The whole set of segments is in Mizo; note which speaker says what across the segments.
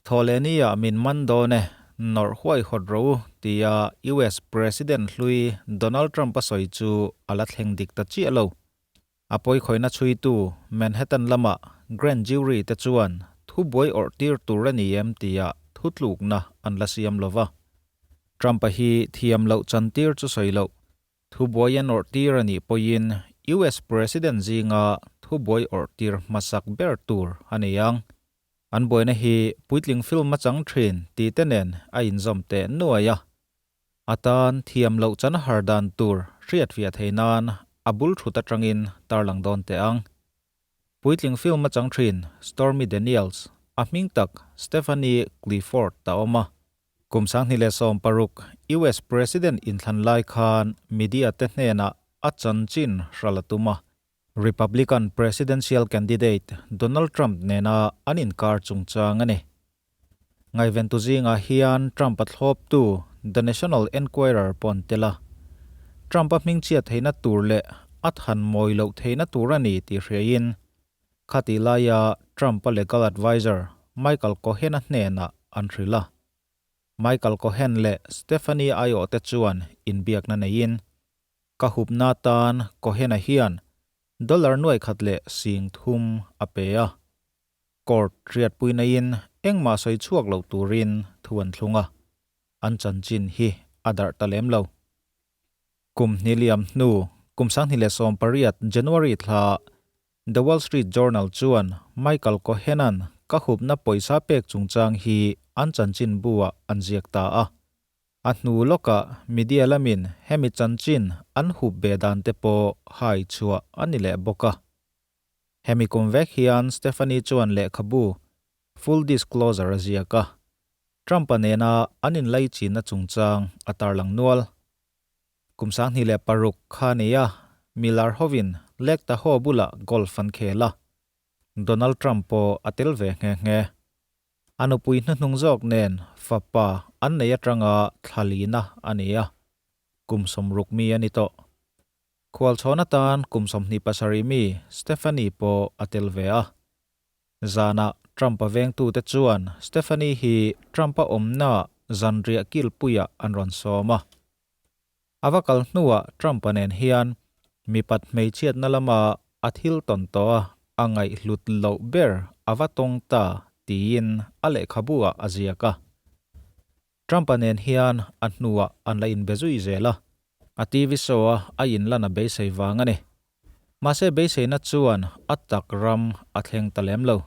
Speaker 1: Thawhlehni-ah min man dawn e, nawrh huaihawt rawh u, tia US President hlui Donald Trump a sawi chu a la thleng dik ta chiah lo. A pawikhawihna chhuitu Manhattan lama Grand Jury te chuan thubuai awrh tir tur a ni em tia thutlukna an la siam lo va. Trump-a hi thiam loh chantir chu sawi loh, thubuai an awrh tir a nih pawhin US President zinga thubuai awrh tir hmasak ber tur a ni ang. An buaina hi puitling film a chang thin tih te nen a inzawm teh nuai a. A tan thiam loh chan har dan tur hriatfiah thei nan a bul thut atangin tarlang dawn teh ang. Puitling film a chang thin Stormy Daniels, a hming tak Stephanie Clifford a awm a. Kum 2016 US President inthlan lai khan media te hnenah a chanchin hral a tum a. Republican presidential candidate Donald Trump nena an inkar chungchang a ni. Ngaiventu zingah hian Trump-a thlawptu The National Enquirer pawh an tel a. Trump-a hmingchhiat theihna tur leh a than mawi loh theihna tur a ni tih hriain khatih laia Trump-a legal adviser Michael Cohen-a hnenah an hrilh a. Michael Cohen leh Stephanie aiawhte chuan inbiakna neiin Ka hupna atan Cohen-a hian dollar nuai khat leh sing thum a pe a. Court riatpui neiin engmah sawi chhuak loh turin thu an thlung a, an chanchin hi a darh ta lem lo. Kum hnih liam hnu kum 2018 January thla The Wall Street Journal chuan Michael Cohen-a'n ka hupna pawisa pek chungchang hi an chanchin bu-ah an ziak ta a. A hnu lawkah media lamin hemi chanchin an hup ve dan te pawh hai chhuah a ni leh bawk a. Hemi kum vek hian Stephanie chuan lehkhabu Full Disclosure a ziak a. Trump-a nena an inlaichinna chungchang a tarlang nual. Kum 2006 kha nia Miller hovin Lake Tahoe bulah golf an khel a. Donald Trump pawh a tel ve nghe nghe. A nupui hnuhnung zawk nen fapa an nei atanga thla lina a ni a, kum 60 mi a ni tawh. Khualchhawn atan kum 27 mi Stephanie pawh a tel ve a. Zanah Trump-a vengtute chuan Stephanie hi Trump-a awmna zanriah kilpuiah an rawn sawm a. A va kal hnuah Trump-a nen hian mipat hmeichhiatna lama a thil tawn tawh a, a ngaihhlut loh ber a va tawng ta tiin a lehkhabu ah a ziak a. Trump-a nen hian a hnuah an la inbe zui zel a, a TV show a a inlan a beisei vang a ni. Mahse beiseina chuan a tak ram a thleng ta lem lo.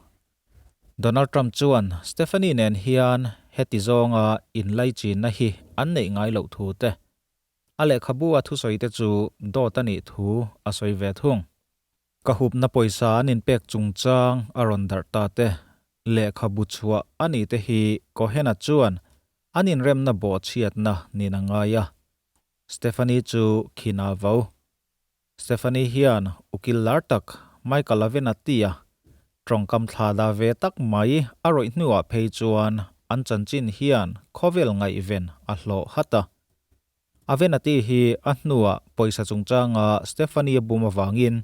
Speaker 1: Donald Trump chuan Stephanie nen hian heti zawnga inlaichinna hi an neih ngai loh thu te, a lehkhabu a thusawi te chu dawt a nih thu a sawi ve thung. Ka hupna pawisa an inpek chungchang a rawn darh ta te, lehkhabu chhuah a nih te hi Cohen-a chuan an inremna bawhchhiatna niin a ngai a, Stephanie chu khin a vo. Stephanie hian ukil lar tak Michael Avenatti a tawngkam thla da ve tak mai a rawih hnuah phei chuan an chanchin hian khawvel ngaihven a hlawh hat a. Avenatti hi a hnuah pawisa chungchanga Stephanie a bum avangin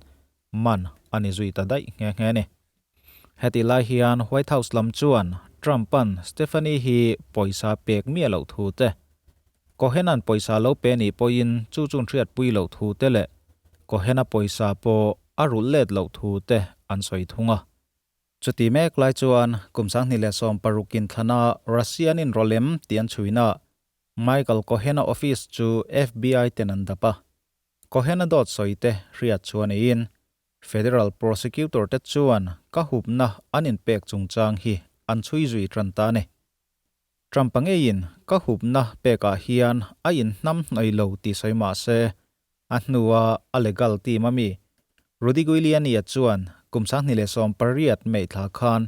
Speaker 1: man a ni zui ta daih nghe nghe a ni. Hetih lai hian White House lam chuan Trump-a'n Stephanie hi pawisa pek miah loh thu te, Cohen-a'n pawisa lo pe nih pawhin chu chu'n hriatpui loh thu te leh Cohen-a pawisa pawh a rulh let loh thu te an sawi thung a. Chuti mek lai chuan kum 2016 inthlana Russian inrawlem tih an chhuina Michael Cohen-a office chu FBI ten an dap a. Cohen-a dawt sawi te hriat chu a niin Federal Prosecutor te chuan ka hupna an inpek chungchang hi an chhui zui tan ta a ni. Trump-a ngeiin ka hupna pekah hian a inhnam hnawih lo tih sawi mah se, a hnua a legal team a mi Rudy Giuliani-a chuan kum 2018 May thla khan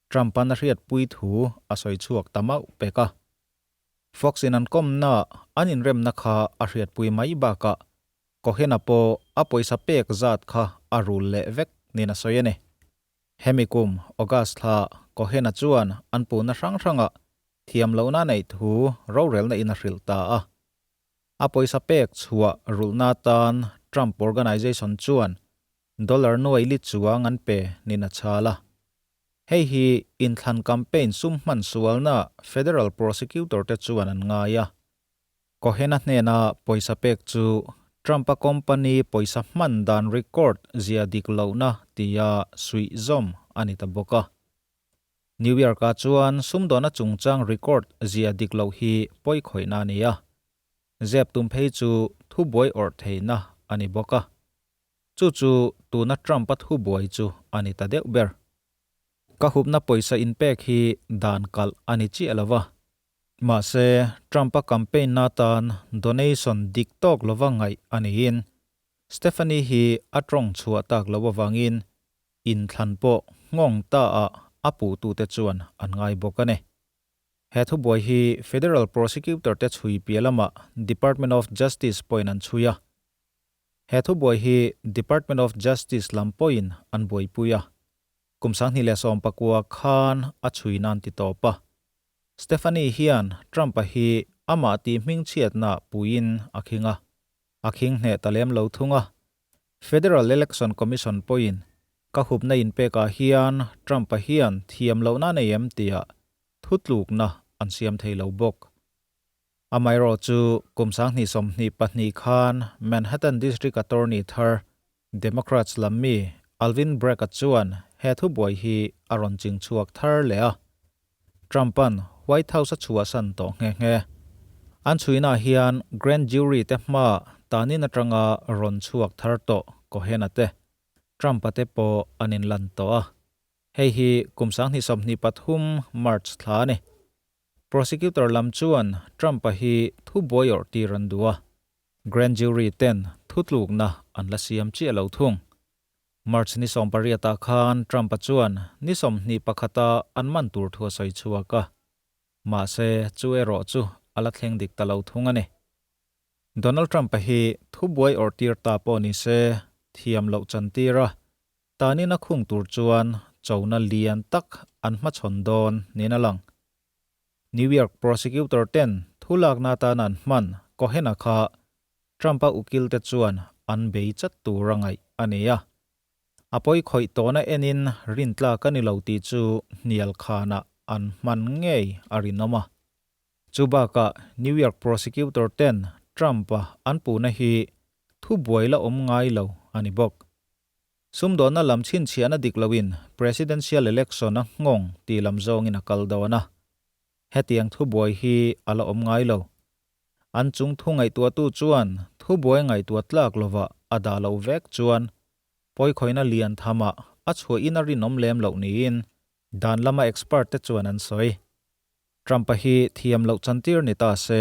Speaker 1: Trump-a'n a hriatpui thu a sawi chhuak ta mauh pek a. Fox-in an kawmna an inremna kha a hriatpui mai bakah Cohen-a pawh a pawisa pek zat kha a rul leh vek niin a sawi a ni. Hemi kum August thla Cohen-a chuan an puhna hrang hrangah thiam lohna neih thu rorelna in a hrilh ta a. A pawisa pek chhuah rulhna atan Trump Organization chuan dollar nuai li chuang an pe niin a chhal a. Hei hi inthlan campaign sum hman sualna federal prosecutor te chuan an ngai a. Cohen-a hnena pawisa pek chu Trump-a company pawisa hman dan record zia dik lohna tia suihzawm a ni ta bawk a. New York-ah chuan sumdawna chungchang record zia dik loh hi pawi khawihna a ni a, zep tum phei chu thubuai awrh theihna a ni bawk a. Chu chu tuna Trump-a thubuai chu a ni ta deuh ber. Ka hupna pawisa inpek hi dan kalh a ni chiah lo va. Mahse, Trump-a campaign-na tan donation dik tawk lova ngaih a niin Stephanie hi a tawng chhuah tak loh avangin inthlan pawh nghawng ta ah a puhtute chuan an ngai bawk a ni. He thubuai hi Federal Prosecutor te chhui piah lamah Department of Justice pawhin an chhui a. He thubuai hi Department of Justice lam pawhin an buaipui a. Kum 2019 khan a chhui nan ti tawp a. Stephanie hian Trump-a hi amah tih hmingchhiatna puiin a khing a. A khing hneh ta lem lo thung a. Federal Election Commission pawhin ka hupna inpekah hian Trump-a hian thiam lohna a nei em tia thutlukna an siam thei lo bawk. Amaherawh chu kum 2022 khan Manhattan District Attorney thar Democrats lam mi Alvin Bragg-a chuan he thubuai hi a rawn ching chhuak thar leh a. Trump-a'n White House a chhuahsan tawh nghe nghe. An chhuinaah hian Grand Jury te hmaa tanin atanga rawn chhuak thar tawh Cohen-a te, Trump-a te pawh an inlan tawh a. Hei hi kum 2023 March thla a ni. Prosecutor lam chuan Trump-a hi thubuai awrh tir an duh a. Grand Jury ten thutlukna an la siam chiah lo thung. March ni 18 ah khan Trump-a chuan ni 21 a an man tur thu a sawi chhuak a. Mahse, chu erawh chu a la thleng dik ta lo thung a ni. Donald Trump-a hi thubuai awrh tir ta pawh ni se, thiam loh chan tir a, tanin a khung tur chuan chona lian tak an hmachhawn dawn niin a lang. New York prosecutor ten thu lakna atana an hman Cohen-a kha Trump-a ukil te chuan an bei chat tur a ngaih a ni a. A pawi khawih tawhna enin rintlak a ni lo tih chu hnial khanah an hman ngei a rinawm a. Chu bakah New York prosecutor ten Trump-a an puhna hi thubuai la awm ngai lo a ni bawk. Sumdawnna lam chhinchhiahna dik loin Presidential Election a nghawng tih lam zawngin a kal dawn a. Hetiang thubuai hi a la awm ngai lo. An chung thu ngaihtuahtu chuan thubuai ngaihtuah tlak lovah a dah loh vek chuan pawikhawihna lian thamah a chhuahin a rinawm lem loh niin dan lama expert te chuan an sawi. Trump-a hi thiam loh chantir ni ta se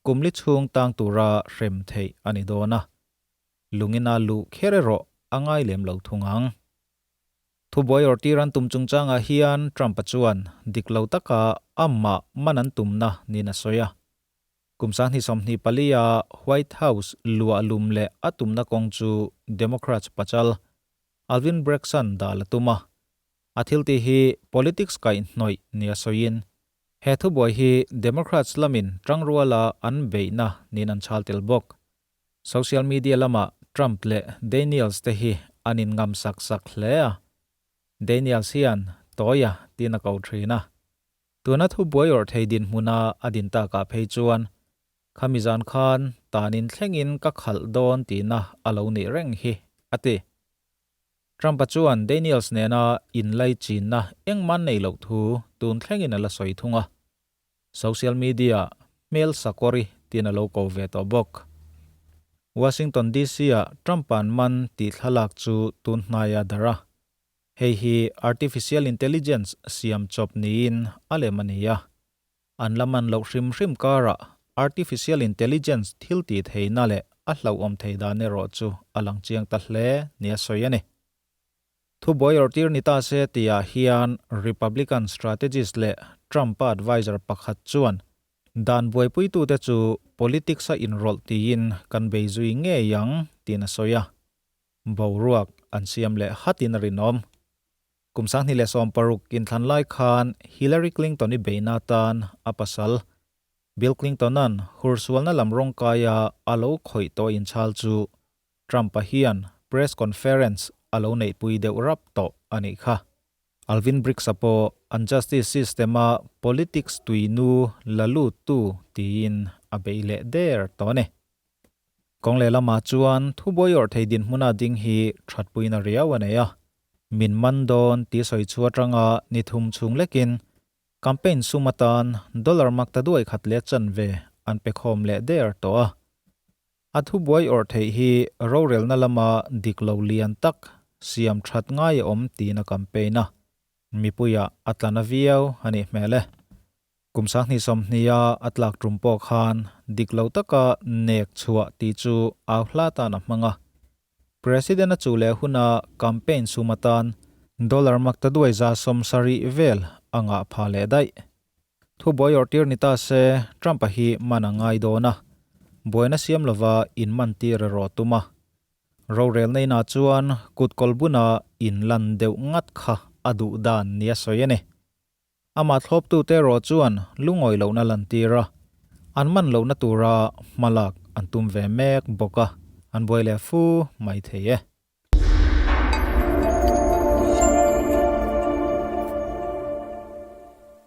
Speaker 1: kum li chhung tang tura hrem theih a ni dawn a. Lungina luh kher erawh a ngai lem lo thung ang. Thubuai awrtir an tum chungchangah hian Trump-a chuan dik lo taka amah man an tumna niin a sawi a. Kum 2024 a White House luah lum leh a tumna kawng chu Democrats pachal Alvin Bragg-a'n dah la tum a. A thiltih hi politics kaihhnawih nia sawiin he thubuai hi Democrats lamin tangruala an beihna niin an chhal tel bawk. Social media lamah Trump leh Daniels te hi an inngam sak sak hle a, Daniels hian Tawia tiin a ko thin a. Tuna thubuai awrh thei dinhmuna a din takah phei chuan khami zan khan tanin thlengin ka khalh dawn tihna a lo nih reng hi, a ti. Trump-a chuan Daniels nena inlaichinna engmah nei loh thu tun thlengin a la sawi thung a. Social media hmel sakawri tiin a lo ko ve tawh bawk. Washington DC-ah Trump-a'n man tih thlalak chu tun hnai a darh a. Hei hi artificial intelligence siam chawp niin a lem a ni a. An la man loh hrim hrim karah artificial intelligence thil tih theihna leh a hlauhawm thei dan erawh chu a lang chiang ta hle nia sawi a ni. Thubuai awrhtir ni ta se tihah hian Republican strategist leh Trump-a adviser pakhat chuan dan buaipuitute chu politics-a inrawlh tiin kan bei zui ngei ang tiin a sawi a. Boruak an siam leh hatin a rinawm. Kum 2016 inthlan lai khan Hillary Clinton-i beihna atan a pasal Bill Clinton-a'n hursualna lam rawngkaia a lo khawih tawh inchhal chu Trump-a hian press conference a lo neihpui deuh rap tawh a nih kha. Alvin Briggs-a pawh an justice system-a politics tuinu la luttu tiin a bei leh der tawh a ni. Kawng lehlamah chuan thubuai awrh thei dinhmuna ding hi thatpuina riau a nei a, min man dawn tih sawi chu atanga ni thum chhung lekin campaign sum atan dollar mak ta duai khat leh chanve an pe khawm leh der tawh a. A thubuai awrh theih hi rorelna lama dik lo lian tak siam that ngai a awm tiin a campaign a, mipuiah a tla na viau a nih hmel e. Kum 2020 a a tlak tum pawh khan dik lo taka nek chhuah tih chu au hla tan a hmang a. President a chuh leh huna campaign sum atan dollar mak ta duai 70 vel a ngah phah leh daih. Thubuai awrhtir ni ta se Trump-a hi man a ngai dawn a, buaina siam lova inmantir erawh a tum a. Rorelna inah chuan kut kawl buna inlan deuh ngat kha a duh dan nia sawi a ni. Amah thlawptute erawh chuan lungawi lohna lantir a, an man lohna tura hmalak an tum ve mek bawk a, an buai leh fu mai thei e.